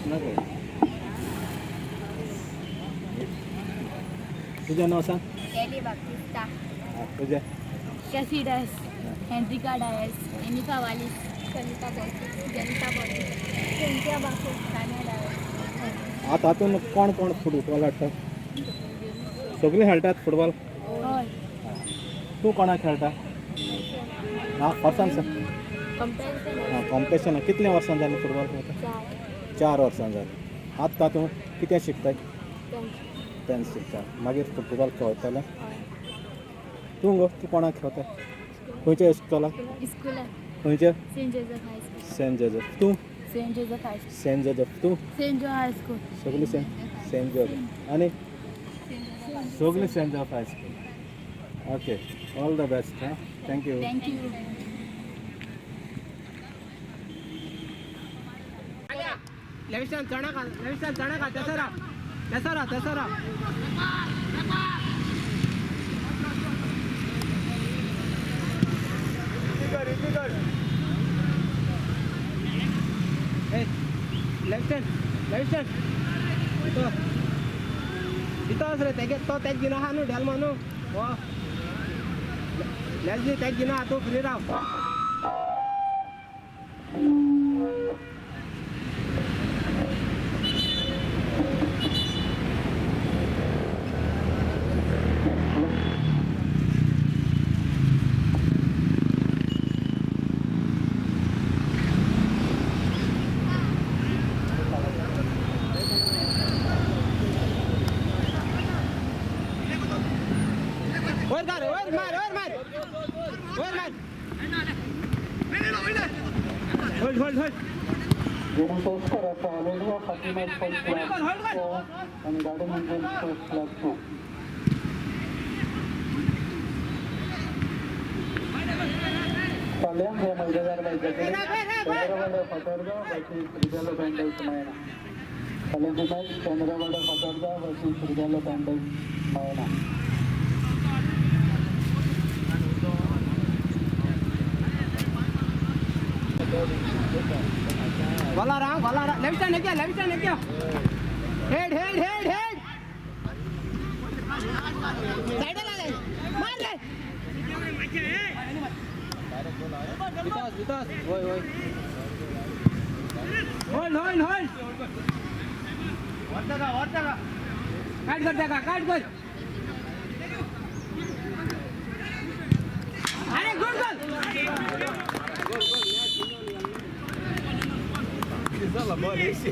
ना रे. तुजें नांव सांग. Kelly Baptista. तुजें? Cassie Dias, Henrika Dias, Enika Wallis, Sanita Bolte, Janita Bolte, Cynthia Baku, Tanya Dias. आतां हातून कोण कोण फुटबॉल खेळटा? सगळीं खेळटात फुटबॉल? हय. तूं कोणाक खेळटा? हां, वर्सान सांग. कंपॅरिजन. हां, कॉम्पिटिशन. कितलीं वर्सां जालीं फुटबॉल खेळटा? 4. 4 वर्सां जालीं. आतां तूं कितें शिकताय? टेन्थ शिकता. मागीर फुटबॉल खेळटलें तूं गो? तूं कोणाक खेळटा? खंयच्या इस्कोलाक? स्कुलान. खंयच्या? Saint Joseph high school. Saint Joseph. तूं? Saint Joseph high school. Saint Joseph. तूं? Saint Joe high school. सगळीं सेंट जोजफ आनी सगळीं Saint Joseph high school. Okay, all the best. हां, thank you. Thank you. Lewiston चणा खा, Lewiston चणा खा. तेसरा तेसरा तेसरा. लेविस्टन लेविस्टन इतो इतो रे तेगे तो तेज गिना हा न्हू डेलमो न्हू हो लेजली तेज गिना तूं फ्री राव. वयर मार, वयर मार, वयर मार, वयर मार. Hold hold hold. Winning score of Alleluia Fatima Sports Club 4 and Garden Angel Sports Club 2. फाल्यां ह्या मैदानार मॅच जातली चंद्रवाडा फातोर्डा वर्सीस रिजालो बँडल्स मायणा. फाल्यांची मॅच चंद्रवाडा फातोर्डा वर्सीस रिजालो बँडल्स मायणा. गोलार हा, गोलार. लेविस्टन येत्या, लेविस्टन येत्या. Head head head head. सायडला आले, मार रे. विकास विकास. होय होय. Hold hold hold. काट कर त्याका, काट कर. अरे good goal. Bola, bola, esse.